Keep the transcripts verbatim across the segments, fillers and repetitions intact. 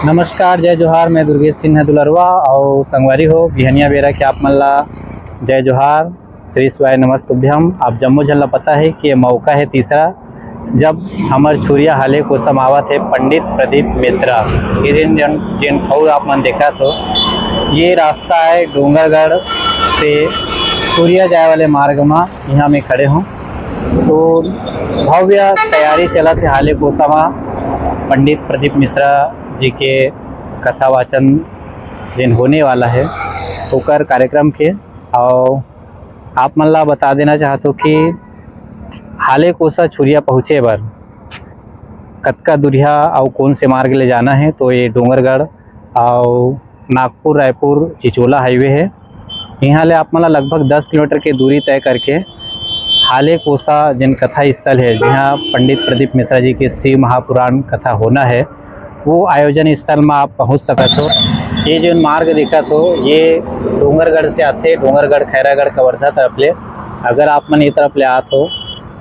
नमस्कार, जय जोहार, मैं दुर्गेश सिन्हा दुलरवा अउ संगवारी हो, बिहनिया बेरा के आप मन ला जय जोहार, श्री शिवाय नमस्तुभ्यम। आप जम्मो झन ला पता है कि ये मौका है तीसरा, जब हमर छुरिया हाले कोसा म आवत है पंडित प्रदीप मिश्रा। ये जिन, जिन, जिन ठौर आप मन देखत हो, ये रास्ता है डोंगरगढ़ से छुरिया जाए वाले मार्ग मा। यहाँ मैं खड़े हूँ, तो भव्य तैयारी चलत है हाले कोसा मा पंडित प्रदीप मिश्रा जी के कथा वाचन जिन होने वाला है, ओकर कार्यक्रम के। और आप मन ला बता देना चाहत हो कि हाले कोसा छुरिया पहुँचे बर कतका दुरिहा अउ कौन से मार्ग ले जाना है, तो ये डोंगरगढ़ अउ नागपुर रायपुर चिचोला हाईवे है। यहाँ ले आप मन ला लगभग दस किलोमीटर के दूरी तय करके हाले कोसा जिन कथा स्थल है, जहाँ पंडित प्रदीप मिश्रा जी के शिव महापुराण कथा होना है, वो आयोजन स्थल में आप पहुँच सकत हो। ये जो मार्ग दिखत हो, ये डोंगरगढ़ से आथे, डोंगरगढ़, खैरागढ़, कवर्धा तरफ ले। अगर आप मन ये तरफ ले आत हो,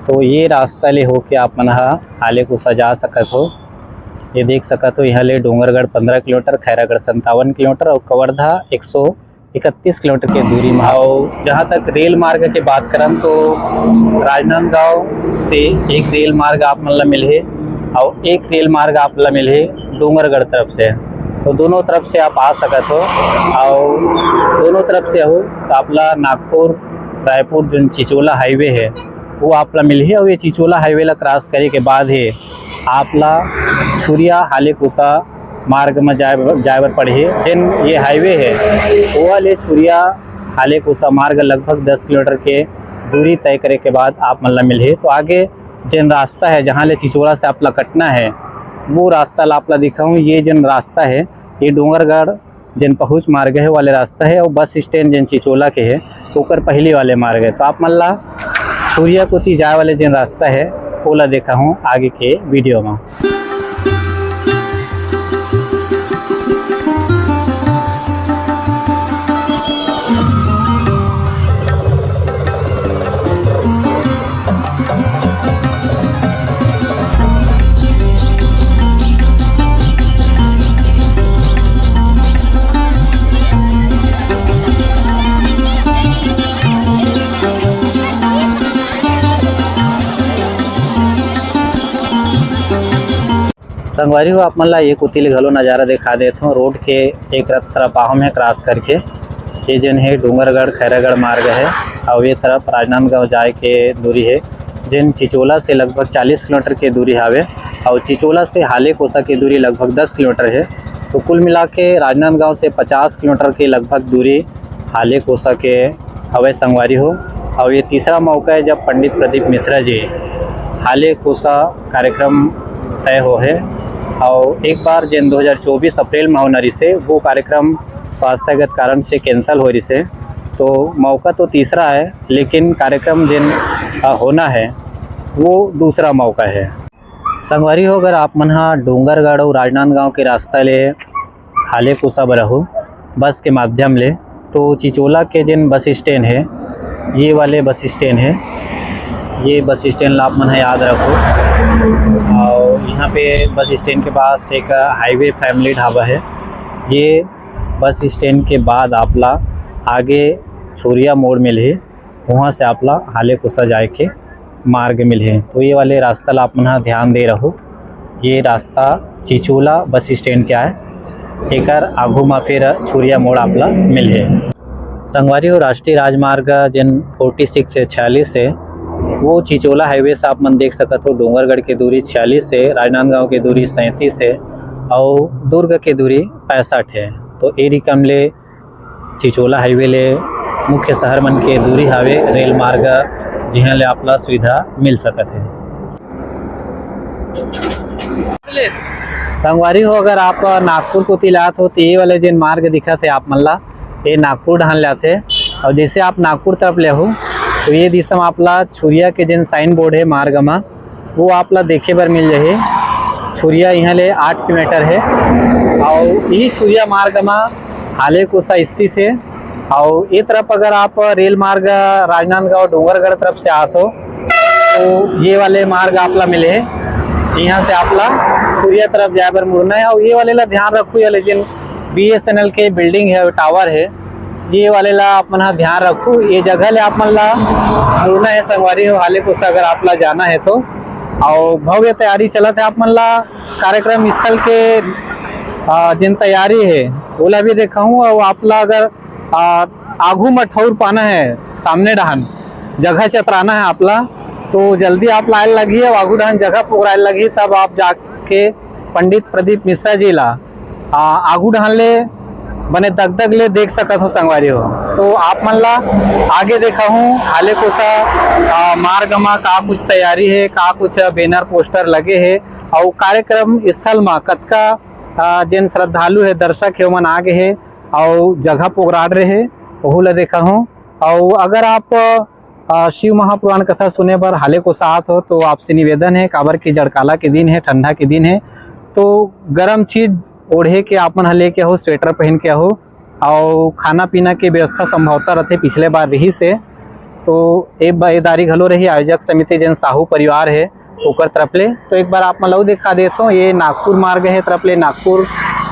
तो ये रास्ता ले होके आप मन ह हाले कोसा जा सकत हो। ये देख सकत हो, यहाँ ले डोंगरगढ़ पंद्रह किलोमीटर, खैरागढ़ संतावन किलोमीटर और कवर्धा एक सौ इकतीस किलोमीटर के दूरी में। और जहाँ तक रेल मार्ग के बात करन, तो राजनांदगांव से एक रेल मार्ग आप मन ला मिलही और एक रेल मार्ग आप ला मिलही डोंगरगढ़ तरफ से। तो दोनों तरफ से आप आ सकत हो और दोनों तरफ से हो तो आप ला नागपुर रायपुर जो चिचोला हाईवे है, वो आप ला मिलही। और ये चिचोला हाईवे ला क्रॉस करे के बाद ही आप ला छुरिया हाले कोसा मार्ग में जाए जाए बर पड़ही। जिन ये हाईवे है, वो ले छुरिया हाले कोसा मार्ग लगभग दस किलोमीटर के दूरी तय करे के बाद आप मन ला मिलही। तो आगे जिन रास्ता है, जहाँ ले चिचोला से आप ला कटना है, वो रास्ता ला आप ला दिखाऊँ। ये जिन रास्ता है, ये डोंगरगढ़ जिन पहुँच मार्ग है वाले रास्ता है, और बस स्टैंड जिन चिचोला के है, ओकर पहली वाले मार्ग है। तो आप मन ला छुरिया कोती जाए वाले जिन रास्ता है, ओला देखा हूँ आगे के वीडियो में। संगवारी हो, आप मन ला ये कोती ले घलो नज़ारा दिखा देत हूँ। रोड के एक तरफ आम है क्रॉस करके, ये जन है डोंगरगढ़ खैरागढ़ मार्ग है और ये तरफ राजनांदगांव जाए के दूरी है, जिन चिचोला से लगभग चालीस किलोमीटर के दूरी हावे और चिचोला से हाले कोसा के दूरी लगभग दस किलोमीटर है। तो कुल मिला के राजनांदगांव से पचास किलोमीटर के लगभग दूरी हाले कोसा के हवय संगवारी हो। और ये तीसरा मौका है जब पंडित प्रदीप मिश्रा जी हाले कोसा कार्यक्रम तय हो है। और एक बार जिन दो हज़ार चौबीस अप्रैल में होना रिसे, वो कार्यक्रम स्वास्थ्यगत कारण से कैंसिल हो रिसे, तो मौका तो तीसरा है, लेकिन कार्यक्रम जिन अ, होना है, वो दूसरा मौका है। संगवारी हो, अगर आप मन ह डोंगरगढ़ अउ राजनांदगांव के रास्ता ले हाले कोसा बर आहू बस के माध्यम ले, तो चिचोला के जिन बस स्टैंड है, ये वाले बस स्टैंड है, ये बस स्टैंड ला आप मन ह याद रखो। और यहाँ पे बस स्टैंड के पास एक हाईवे फैमिली ढाबा है। ये बस स्टैंड के बाद आप ला आगे छुरिया मोड़ मिलही, वहाँ से आप ला हाले कोसा जाए के मार्ग मिलही। तो ये वाले रास्ता ला आप मन ह ध्यान दे रहो, ये रास्ता चिचोला बस स्टैंड के आए, एकर आगू मा फिर छुरिया मोड़ आप ला मिलही। संगवारी हो, राष्ट्रीय राजमार्ग जिन फोर्टी सिक्स है, छियालीस है, वो चिचोला हाईवे से आप मन देख सकत हो, डोंगरगढ़ के दूरी छियालीस है, राजनांदगांव के दूरी सैंतीस है और दुर्ग के दूरी पैंसठ है। तो ए रिकम ले चिचोला हाईवे ले मुख्य शहर मन के दूरी हावे रेल मार्ग, जिहां ले आप ला सुविधा मिल सकत है। संगवारी हो, अगर आप नागपुर कोती ले आत हो, तो ये वाले जिन मार्ग दिखत है आप मन ला, ये नागपुर डहान ले आथे। और जैसे आप नागपुर तरफ ले हो, तो ये दिशा में आप ला छुरिया के जिन साइन बोर्ड है मार्ग मा, वो आप ला देखे बर मिल जाही। छुरिया यहाँ ले आठ किलोमीटर है और यही छुरिया मार्ग मा हाले कोसा स्थित है। और ये तरफ अगर आप रेल मार्ग राजनांदगांव डोंगरगढ़ तरफ से आत हो, तो ये वाले मार्ग आप ला मिले, यहाँ से आप ला सूर्या तरफ जाए बर मुड़ना है। और ये वाले ला ध्यान रखू, ये वाले जिन बी एस एन एल के बिल्डिंग है, टावर है, ये वाले ला आप मन ह ध्यान रखू। ये जगह ले आप मन ला मुड़ना है संगवारी हो, हाले कोसा अगर आप ला जाना है तो। और भव्य तैयारी चलत है, आप मन ला कार्यक्रम स्थल के, आ, जिन तैयारी है, ओला भी देखाहूँ। और आप ला अगर, आ, आगू म ठौर पाना है, सामने डहान जगह चतराना है आप ला, तो जल्दी आप ला आए लगही। और आगू डहान जगह पोगराए लगही, तब आप जाके पंडित प्रदीप मिश्रा जी ला, आ, आगू डहान ले बने दगदग ले देख सकत हो संगवारी हो। तो आप मन ला आगे देखाहूँ, हाले कोसा, आ, मार्ग मा का कुछ तैयारी है, का कुछ बैनर पोस्टर लगे है, और कार्यक्रम स्थल मा कतका, आ, जेन श्रद्धालु है, दर्शक है, ओमन आ गे है, और जगह पोगराड रहे, ओहू ला देखाहूँ। और अगर आप, आ, शिव महापुराण कथा सुने बर हाले कोसा आत हो, तो आपसे निवेदन है, काबर कि जड़काला के दिन है, ठंडा के दिन है, तो गरम चीज ओढ़े के आप मन ह लेके आहो, स्वेटर पहन के आहो, और खाना पीना के व्यवस्था संभवतः रथे, पिछले बार रहिस हे। तो ए ब-, ए दारी घलो रही आयोजक समिति जेन साहू परिवार है, ओकर तरफ ले। तो एक बार आप मन ला अउ देखा देत हो, ये नागपुर मार्ग है, तरफ ले नागपुर,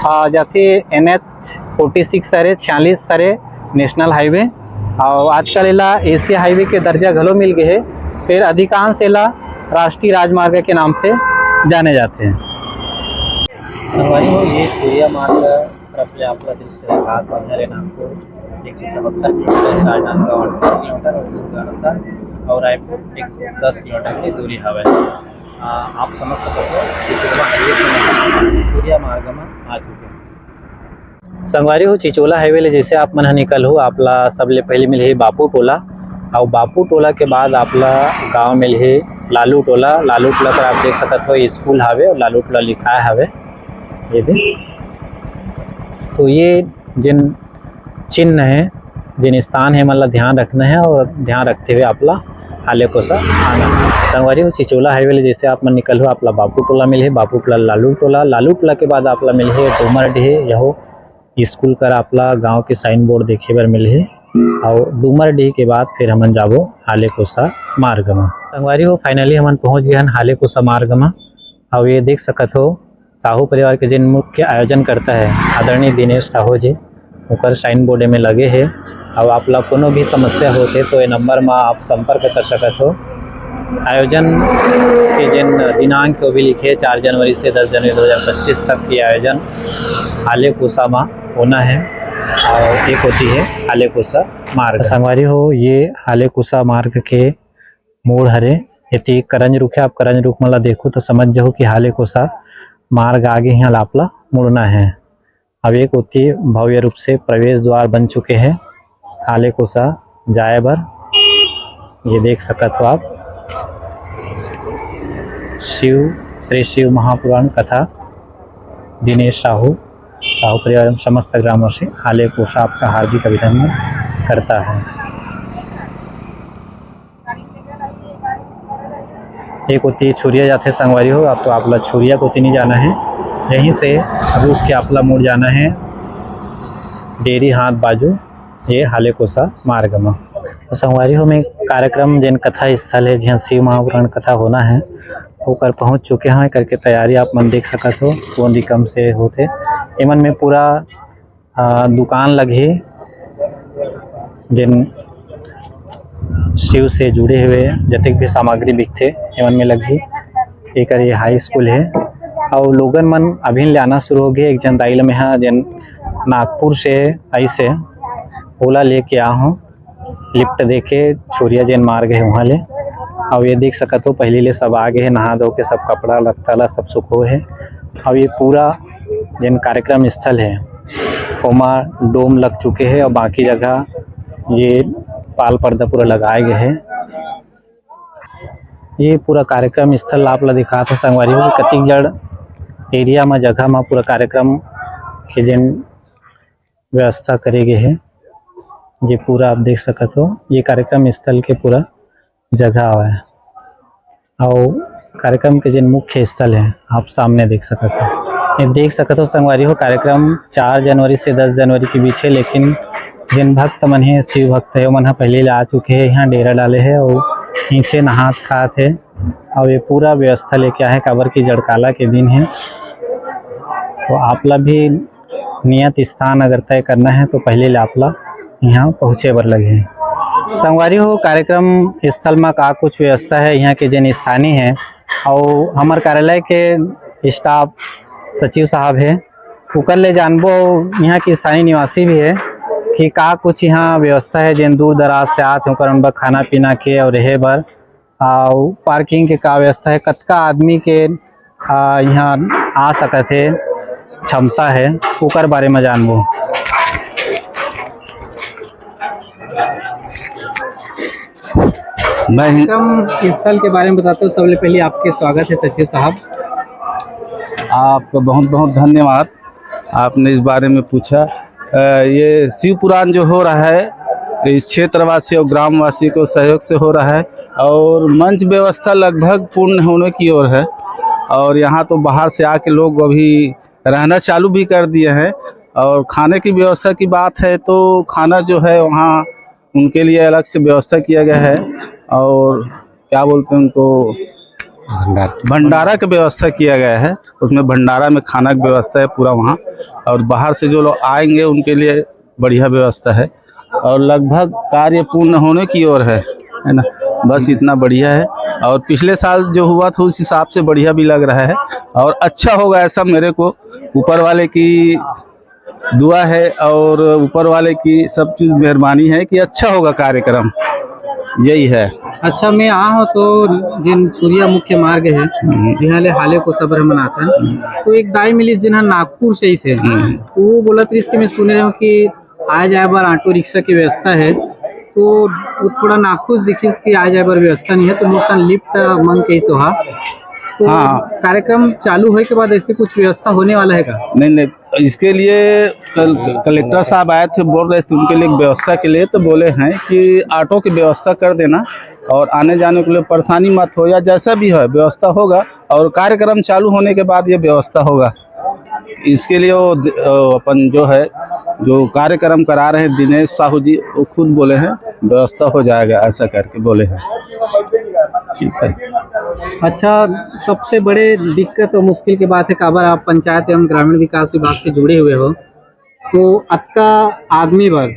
आ, जाथे, एन एच फोर्टी सिक्स हरे, छियालीस हरे, नेशनल हाईवे, और आजकल एला एशिया हाईवे के दर्जा घलो मिल गए है। फिर अधिकांश एला राष्ट्रीय राजमार्ग के नाम से जाने जाते हैं। संगवारी हो, ये सूर्या मार्ग तरफ ले आपला दृश्य दिखात हन, हरे नागपुर एक सौ चौहत्तर किलोमीटर, राजनांदगांव अट्ठाईस किलोमीटर और दूर गाड़सा और रायपुर एक सौ दस किलोमीटर की दूरी हवे। आ, आप समझ सकत हो कि चिचोला हाईवे से सूर्या मार्ग में आ चुके हैं। संगवारी हो, चिचोला हाईवे ले जैसे आप मन ह निकल हो, आप ला सबले पहले मिलही बापू टोला, और बापू टोला के बाद आप ला गांव मिलही लालू टोला। लालू टोला पर आप देख सकत हो स्कूल हावे और लालू टोला लिखाए हावे। ये दे, तो ये जिन चिन्ह है, जिन स्थान है, मतलब ध्यान रखना है और ध्यान रखते हुए आप ला हाले कोसा आना है। संगवारी हो, चिचोला हाईवे ले जैसे आप मन निकल हो, आप ला बापू टोला मिलही, बापू टोला लालू टोला, लालू टोला के बाद आप ला मिलही डूमर डीही, यहो स्कूल कर आप ला गांव के साइन बोर्ड देखे बर मिलही। और डूमर डीही के बाद फिर हमन जाबो हाले कोसा मार्ग मा। संगवारी हो, finally हमन पहुंच गए हन हाले कोसा मार्ग मा। और ये देख सकत हो, साहू परिवार के जिन मुख्य आयोजन करता है आदरणीय दिनेश साहू जी, ओकर साइन बोर्ड में लगे है। और आप ला कोनो भी समस्या होते तो ये नंबर में आप संपर्क कर सकत हो। आयोजन के जिन दिनांक वो भी लिखे, चार जनवरी से दस जनवरी दो हज़ार पच्चीस तक ये आयोजन हाले कोसा मा होना है। और एक होती है हाले कोसा मार्ग। संगवारी हो, ये हाले कोसा मार्ग के मोड़ हरे, एती करंज रुख है। आप करंज रुख मन ला देखो तो समझ जाओ कि हाले कोसा मार्ग आगे यहाँ लापला मुड़ना है। अब एक ओती भव्य रूप से प्रवेश द्वार बन चुके हैं हाले कोसा जाए बर। ये देख सकत हो आप, शिव, श्री शिव महापुराण कथा, दिनेश साहू, साहू परिवार एवं समस्त ग्रामवासी हाले कोसा आपका हार्दिक अभिनंदन करता है। एक ओती छुरिया जाथे संगवारी हो, अब तो आप ला छुरिया कोती नहीं जाना है, यहीं से रुक के आप ला मुड़ जाना है डेरी हाथ बाजू, ये हाले कोसा मार्ग में। तो संगवारी हो, मैं कार्यक्रम जेन कथा स्थल है, जहाँ शिव महापुराण कथा होना है, ओकर पहुँच चुके हैं करके तैयारी आप मन देख सकत हो, कौन दिकम से होते। एमन में पूरा आ, दुकान लगही, जेन शिव से जुड़े हुए जतेक भी सामग्री बिकथे, एमन में लगही। एकर ये हाई स्कूल है, और लोगन मन अभी ले आना शुरू हो गए। एक जन दाई ल मेहा जेन नागपुर से आइस हे, ओला लेके आ हूँ। लिफ्ट देके छुरिया जेन मार्ग है वहाँ ले। अब ये देख सकत हो, पहली ले सब आ गए हैं, नहा धो के सब कपड़ा लत्ता ला सब सुखो है। अब ये पूरा जेन कार्यक्रम स्थल है, ओमा डोम लग चुके हैं और बाकी जगह ये पाल पर्दा पूरा लगाए गए हैं। ये पूरा कार्यक्रम स्थल आप ला दिखात हो संगवारी हो, कतिक जड़ एरिया में, जगह में पूरा कार्यक्रम के जेन व्यवस्था करे गे हे। ये पूरा आप देख सकत हो, ये कार्यक्रम स्थल के पूरा जगह हवय। अउ कार्यक्रम के जेन मुख्य स्थल हे, आप सामने देख सकत हो। ये देख सकत हो संगवारी हो, कार्यक्रम चार जनवरी से दस जनवरी के बीच हे, लेकिन जेन भक्त मन हे, शिव भक्त हे, ओमन ह पहले ले आ चुके हे, यहाँ डेरा डाले हे अउ नीचे नहात खात हे। अउ ये पूरा व्यवस्था लेके आहे, काबर कि जड़काला के दिन हे, तो आप ला भी नियत स्थान अगर तय करना है, तो पहले ले आप ला यहाँ पहुँचे बर लगही। संगवारी हो, कार्यक्रम स्थल में का कुछ व्यवस्था है, यहाँ के जेन स्थानीय है, अउ हमर कार्यालय के स्टाफ सचिव साहब है, ओकर ले जानबो, यहाँ के स्थानीय निवासी भी है कि का कुछ यहाँ व्यवस्था है, जेन दूर दराज से आत हैं, ओकर मन बर खाना पीना के और रहे बर, अउ पार्किंग के का व्यवस्था है, कतका आदमी के, आ, यहाँ आ सकत है, क्षमता है, ओकर बारे में जानबो। मैं कार्यक्रम स्थल के बारे में बताते हो, सबले पहले आपके स्वागत है सचिव साहब। आपका बहुत बहुत धन्यवाद, आपने इस बारे में पूछा। अ, ये शिव पुराण जो हो रहा है, इस क्षेत्रवासी और ग्रामवासी को सहयोग से हो रहा है और मंच व्यवस्था लगभग पूर्ण होने की ओर है। और यहाँ तो बाहर से आके लोग अभी रहना चालू भी कर दिए हैं। और खाने की व्यवस्था की बात है तो खाना जो है वहाँ उनके लिए अलग से व्यवस्था किया गया है। और क्या बोलते हैं उनको, भंडारा। भंडारा की व्यवस्था किया गया है। उसमें भंडारा में खाना की व्यवस्था है पूरा वहाँ, और बाहर से जो लोग आएंगे उनके लिए बढ़िया व्यवस्था है। और लगभग कार्य पूर्ण होने की ओर है, है ना? बस इतना बढ़िया है। और पिछले साल जो हुआ था उस हिसाब से बढ़िया भी लग रहा है और अच्छा होगा, ऐसा मेरे को ऊपर वाले की दुआ है और ऊपर वाले की सब चीज़ मेहरबानी है कि अच्छा होगा कार्यक्रम, यही है। अच्छा, मैं आ हूँ तो जिन सूर्या मुख्य मार्ग है, हम्म। जिहाँ ले हाले कोसा बर हमन आथन, तो एक दाई मिलिस जिन्हा नागपुर से ही से, हम्म। वो बोलत रहिस कि मैं सुने हूँ कि आए जाए बर ऑटो रिक्शा की व्यवस्था है, तो वो थोड़ा नाखुश दिखिस कि आए जाए बर व्यवस्था नहीं है, तो मोर संग लिफ्ट मांग के ही सोहा। तो हाँ। कार्यक्रम चालू होए के बाद ऐसे कुछ व्यवस्था होने वाला है का? नहीं, नहीं, इसके लिए कल कलेक्टर साहब आए थे, बोल रहे थे उनके लिए एक व्यवस्था के लिए, तो बोले हैं कि ऑटो की व्यवस्था कर देना और आने जाने के लिए परेशानी मत हो, या जैसा भी है व्यवस्था होगा और कार्यक्रम चालू होने के बाद ये व्यवस्था होगा। इसके लिए वो द-, अ, अपन जो है, जो कार्यक्रम करा रहे हैं दिनेश साहू जी, वो खुद बोले हैं व्यवस्था हो जाएगा, ऐसा करके बोले हैं। ठीक है। अच्छा, सबसे बड़े दिक्कत और मुश्किल की बात है, काबर आप पंचायत एवं ग्रामीण विकास विभाग से जुड़े हुए हो, तो अतका आदमी बर,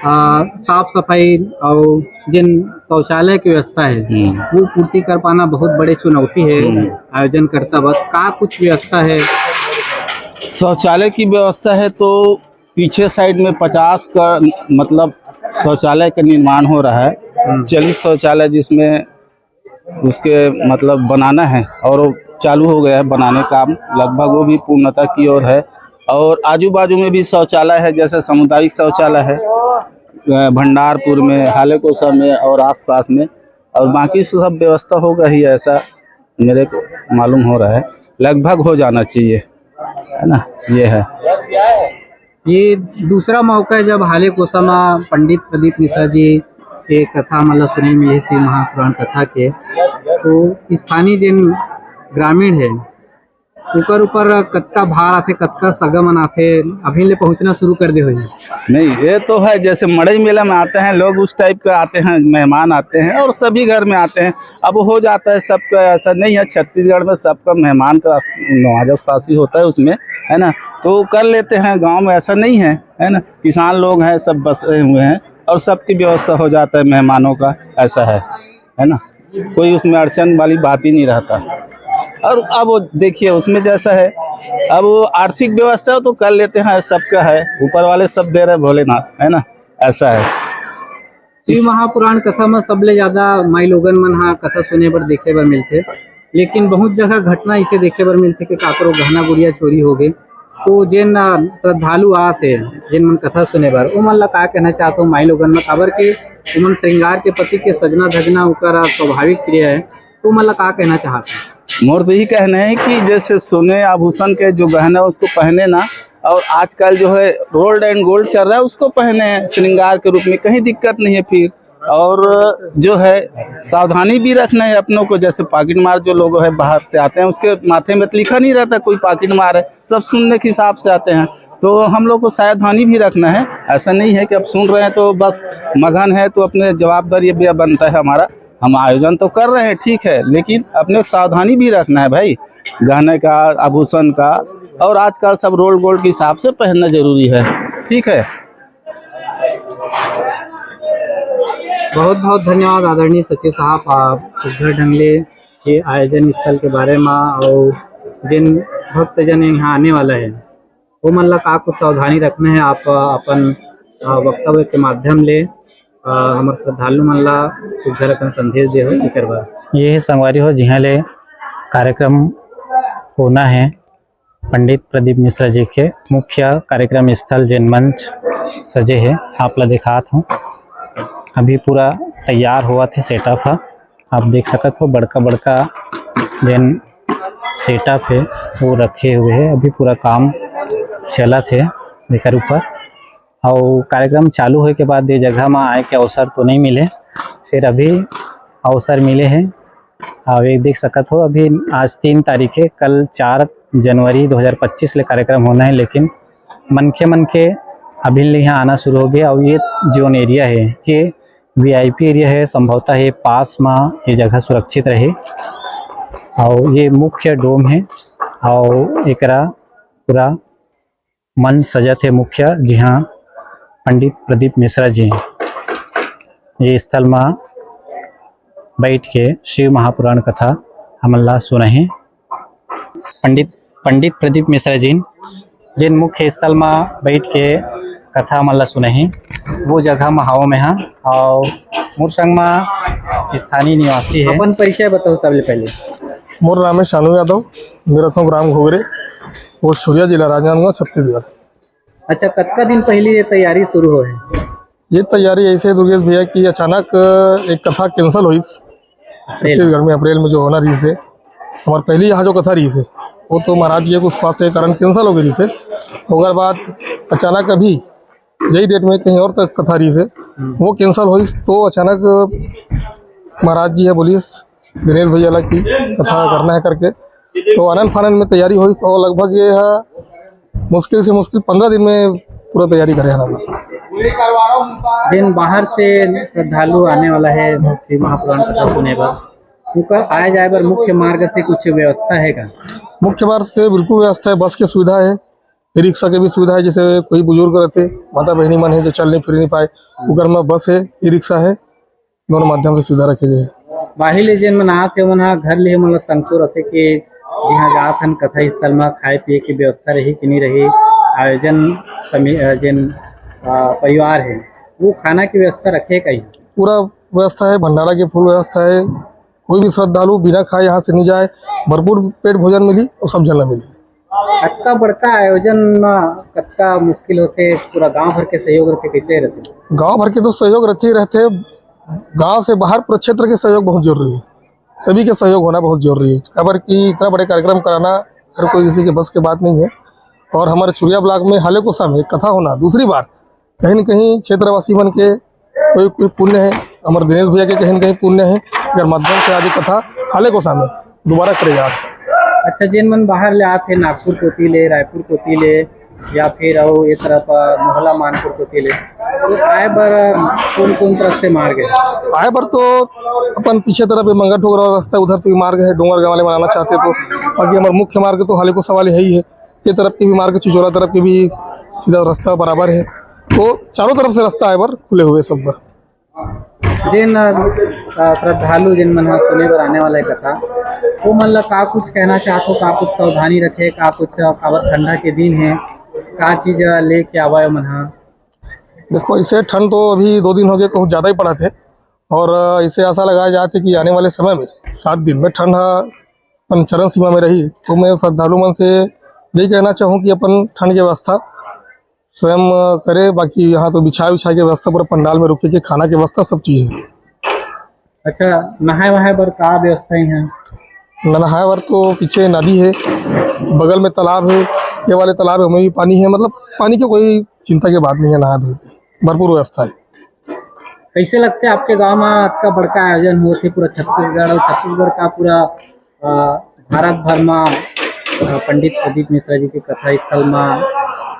आ, साफ सफाई और जिन शौचालय की व्यवस्था है, हम्म। वो पूर्ति कर पाना बहुत बड़े चुनौती है। हम्म। आयोजनकर्ता बर का कुछ व्यवस्था है? शौचालय की व्यवस्था है तो पीछे साइड में पचास का, मतलब, शौचालय का निर्माण हो रहा है। हम्म। चालीस शौचालय, जिसमें उसके, मतलब, बनाना है और वो चालू हो गया है बनाने का काम, लगभग वो भी पूर्णता की ओर है। और आजू बाजू में भी शौचालय है, जैसे सामुदायिक शौचालय है, अ, भंडारपुर में, हालेकोसा में और आसपास में, और बाकी सब व्यवस्था होगा ही, ऐसा मेरे को मालूम हो रहा है, लगभग हो जाना चाहिए, है ना? ये है। ये दूसरा मौका है जब हालेकोसा में पंडित प्रदीप मिश्रा जी के कथा मतलब सुने में, ये शिव महापुराण कथा के, तो स्थानीय जिन ग्रामीण है, ओकर ऊपर कतका भार आथे, कतका सगा मन आथे, अभी ले पहुंचना शुरू कर दे होही? नहीं, ये तो है, जैसे मड़ई मेला में आते हैं लोग, उस टाइप का आते हैं, मेहमान आते हैं और सभी घर में आते हैं। अब हो जाता है सबका, ऐसा नहीं है, छत्तीसगढ़ में सबका मेहमान का नवाजा खासी होता है उसमें, है ना? तो कर लेते हैं, गांव में ऐसा नहीं है, है ना? किसान लोग हैं, सब बसे हुए हैं और सबकी व्यवस्था हो जाता है मेहमानों का, ऐसा है, है ना? कोई उसमें अड़चन वाली बात ही नहीं रहता। और अब वो देखिए, उसमें जैसा है, अब वो आर्थिक व्यवस्था तो कर लेते हैं, सबका है, ऊपर वाले सब दे रहे भोलेनाथ, है ना? ऐसा है। शिव महापुराण कथा में सबले ज्यादा माई लोगन मन हा कथा सुने बर, देखे बर मिलथे, लेकिन बहुत जगह घटना इसे देखे बर मिलथे कि काकरो गहना गुड़िया चोरी हो गए। तो जेन, अ, श्रद्धालु आत हे, जेन मन कथा सुने बर, ओमन ला का कहना चाहत हो माई लोगन में, काबर के ओमन श्रृंगार के प्रतीक के सजना धजना ओकर, अ, स्वाभाविक क्रिया है, तो ओमन ला का कहना चाहत हो? मोर तो यही कहना है कि जैसे सोने आभूषण के जो गहना है उसको पहने ना, और आजकल जो है rolled and gold चल रहा है उसको पहने, श्रृंगार के रूप में, कहीं दिक्कत नहीं है। फिर और जो है सावधानी भी रखना है अपनों को, जैसे पॉकेट मार जो लोग है बाहर से आते हैं उसके माथे में तो लिखा नहीं रहता कोई पॉकेट मार है, सब सुनने के हिसाब से आते हैं, तो हम लोग को सावधानी भी रखना है। ऐसा नहीं है कि अब सुन रहे हैं तो बस मगन है, तो अपने जवाबदारी भी बनता है हमारा। हम आयोजन तो कर रहे हैं, ठीक है, लेकिन अपने सावधानी भी रखना है भाई, गहने का, आभूषण का, और आजकल सब रोल गोल्ड के हिसाब से पहनना जरूरी है, ठीक है। बहुत बहुत धन्यवाद आदरणीय सचिव साहब, आप सुघर ढंग ले ये आयोजन स्थल के बारे में और जिन भक्तजन यहाँ आने वाला है, वो मन ला का कुछ सावधानी रखना है, आप अपन, अ, वक्तव्य के माध्यम ले, अ, हमर श्रद्धालु मन ला सुघर अकन संदेश दे हो, एकर बर। ये संगवारी हो, जिहाँ ले कार्यक्रम होना है, पंडित प्रदीप मिश्रा जी के मुख्य कार्यक्रम स्थल, जेन मंच सजे हे, आप ला दिखात हूँ। अभी पूरा तैयार होवत हे, सेटअप ह। आप देख सकत हो, बड़का बड़का जेन सेटअप हे, वो रखे हुए हे। अभी पूरा काम चलत हे एकर ऊपर। अउ कार्यक्रम चालू होए के बाद ये जगह म आए के अवसर तो नहीं मिले, फिर अभी अवसर मिले हे। अउ ये देख सकत हो, अभी आज तीन तारीख हे, कल चार जनवरी दो हज़ार पच्चीस ले कार्यक्रम होना है, लेकिन मनखे मन के अभी ले यहाँ आना शुरू हो गया। अउ ये जोन एरिया है, ये वीआईपी एरिया है, संभवतः ये पास में ये जगह सुरक्षित रहे। अउ ये मुख्य डोम है, अउ एकरा पूरा मन सजत हे मुख्य, जिहाँ पंडित प्रदीप मिश्रा जी ये स्थल मा बैठ के शिव महापुराण कथा हमन ला सुनाही। पंडित पंडित प्रदीप मिश्रा जी जिन मुख्य स्थल मा बैठ के कथा हमन ला सुनाही, वो जगह मा हवं मैं हा। और मोर संग मा स्थानीय निवासी है। अपन परिचय बताओ सबले पहले। मोर नाम है शानू यादव, मैं रहता हूँ ग्राम घोगरे, पोस्ट छुरिया, जिला राजनांदगांव, छत्तीसगढ़। अच्छा, कतका दिन पहले ये तैयारी शुरू हो है? ये तैयारी ऐसे है दुर्गेश भैया कि अचानक एक कथा कैंसिल हुई छत्तीसगढ़ में, अप्रैल में जो होना रही से, हमारे पहली यहाँ जो कथा रही से, वो तो महाराज जी के कुछ स्वास्थ्य के कारण कैंसिल हो गई रही से। ओकर बाद अचानक अभी यही डेट में कहीं और तक कथा रही से, वो कैंसिल हुई, तो अचानक महाराज जी है बोलिस दिनेश भैया ला कि कथा करना है करके, तो आनन फानन में तैयारी हुई। और लगभग ये है मुश्किल से मुश्किल पंद्रह दिन में पूरा तैयारी करे हन। जिन बाहर से श्रद्धालु आने वाला है शिव महापुराण कथा सुने बर, उनकर आए जाए बर मुख्य मार्ग से कुछ व्यवस्था है का? मुख्य मार्ग से बिल्कुल व्यवस्था है, बस की सुविधा है, ई रिक्शा के भी सुविधा है। जैसे कोई बुजुर्ग रहते, माता बहनी मन है जो चल नहीं फिर नहीं पाए, उकर में बस है, ई रिक्शा है, दोनों माध्यम से सुविधा रखे गए है। बाहिर ले जेन मन आत हे, ओमन ह घर ले मन ला संगसो रथे कि जिहाँ जात हन कथा स्थल मा खाए पिए के व्यवस्था रही कि नहीं रही, आयोजन समी-, अ, जेन, अ, परिवार है वो खाना की व्यवस्था रखे कहीं? पूरा व्यवस्था है, भंडारा की फुल व्यवस्था है। कोई भी श्रद्धालु बिना खाए यहाँ से नहीं जाए, भरपूर पेट भोजन मिली और सब जन ला मिली। अतका बड़का आयोजन मा कतका मुश्किल होथे, पूरा गांव भर के सहयोग रथे, कैसे रथे? गांव भर के तो सहयोग रथे ही रथे, गांव से बाहर पूरा क्षेत्र के सहयोग बहुत जरूरी है। सभी के सहयोग होना बहुत जरूरी है, काबर कि इतना बड़े कार्यक्रम कराना हर कोई किसी के बस के बात नहीं है। और हमारे चुरिया ब्लॉक में हाले को समय कथा होना, दूसरी बात कहीं न कहीं क्षेत्रवासी मन के कोई कोई पुण्य है, हमारे दिनेश भैया के कहीं न कहीं पुण्य है, अगर माध्यम से आज कथा हाले को समय दोबारा करे जात। अच्छा, जेन मन बाहर ले आत हे, नागपुर कोती ले, रायपुर कोती ले, या फिर अउ ये तरफ, अ, मोहला मानपुर कोती ले, तो आए बर, अ, कौन कौन तरफ से मार्ग है? आए बर तो अपन पीछे तरफ ये मंगल ठोकरा वाला रास्ता है, उधर से भी मार्ग है, डोंगरगांव वाले मन आना चाहते तो। बाकी हमारा मुख्य मार्ग तो हाले को सवाल यही है, ये तरफ के भी मार्ग, चिचोला तरफ के भी सीधा रास्ता बराबर है, तो चारों तरफ से रास्ता आए बर खुले हुए सब बर। जेन, अ, श्रद्धालु जेन मन ह सुने बर आने वाला है कथा, वो मन ला का कुछ कहना चाहत हो, का कुछ सावधानी रखे, का कुछ, अ, काबर ठंडा के दिन है, का चीज, अ, लेके आवा है मन ह? देखो, इसे ठंड तो अभी दो दिन हो गए, कुछ ज़्यादा ही पड़ा थे, और, अ, इसे आशा लगाया जात है कि आने वाले समय में सात दिन में ठंड ह अपन चरण सीमा में रही, तो मैं श्रद्धालु मन से यही कहना चाहूँ कि अपन ठंड की व्यवस्था स्वयं, अ, करे, बाकी यहाँ तो बिछाए उछाए के व्यवस्था पूरा पंडाल में रुके के, खाना के व्यवस्था सब चीज़ है। अच्छा, नहाए वहाए बर का व्यवस्था है यहाँ? न-, नहाए बर तो पीछे नदी है, बगल में तालाब है, ये वाले तालाब है, हमें भी पानी है, मतलब पानी की कोई चिंता की बात नहीं है, नहा धो के भरपूर व्यवस्था है। कैसे लगते आपके गांव में अतका बड़का आयोजन होत हे पूरा छत्तीसगढ़ और छत्तीसगढ़ का पूरा, अ, भारत भर में, अ, पंडित प्रदीप मिश्रा जी के कथा स्थल में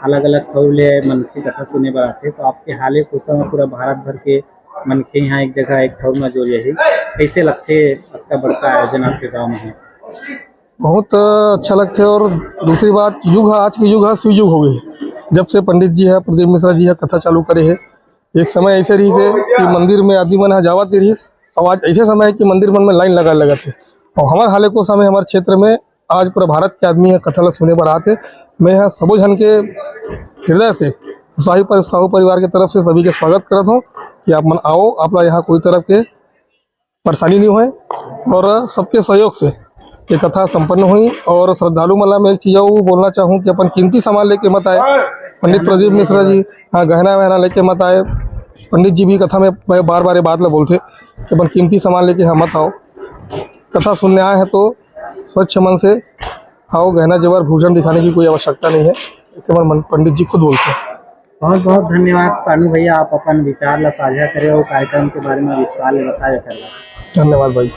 अलग-अलग ठउर ले मनखे कथा सुने बर आथे, तो आपके हाले कोसा में पूरा भारत भर के मनखे यहाँ एक जगह एक ठौर में जुर जाही। कैसे लगथे अतना बड़का आयोजन आपके गांव में है? बहुत अच्छा लगथे और दूसरी बात, युग ह, आज के युग ह, शिव युग हो गए। जब से पंडित जी ह, प्रदीप मिश्रा जी ह कथा चालू करे हे, एक समय ऐसे रहिस हे कि मंदिर में आदमी मन ह जावत नहीं रहिस, और आज ऐसे समय है कि मंदिर मन में लाइन लगा लगत हे। और हमारे हाले को समय हमारे क्षेत्र में आज पूरा भारत के आदमी ह कथा ला सुने बर आत हे। मैं ह सबो झन के हृदय से साहू पर, साहू परिवार के तरफ से सभी के स्वागत करत हूँ कि आप मन आओ, आप ला यहाँ कोई तरफ के परेशानी नहीं होए और सबके सहयोग से ये कथा संपन्न हुई। और श्रद्धालु मन ला मैं एक चीज अउ बोलना चाहूँ कि अपन कीमती सामान लेके मत आए। पंडित प्रदीप मिश्रा जी, हाँ, गहना वहना लेके मत आए। पंडित जी भी कथा में बार बार ये बात ला बोलथे कि अपन कीमती सामान लेके यहाँ मत आओ। कथा सुनने आए हैं तो स्वच्छ मन से आओ, गहना जेवर भूषण दिखाने की कोई आवश्यकता नहीं है, ऐसे मन, मन पंडित जी खुद बोलते हैं। बहुत बहुत धन्यवाद सानू भैया, आप अपन विचार ला साझा करे और कार्यक्रम के बारे में विस्तार ले बताए कर। धन्यवाद भाई।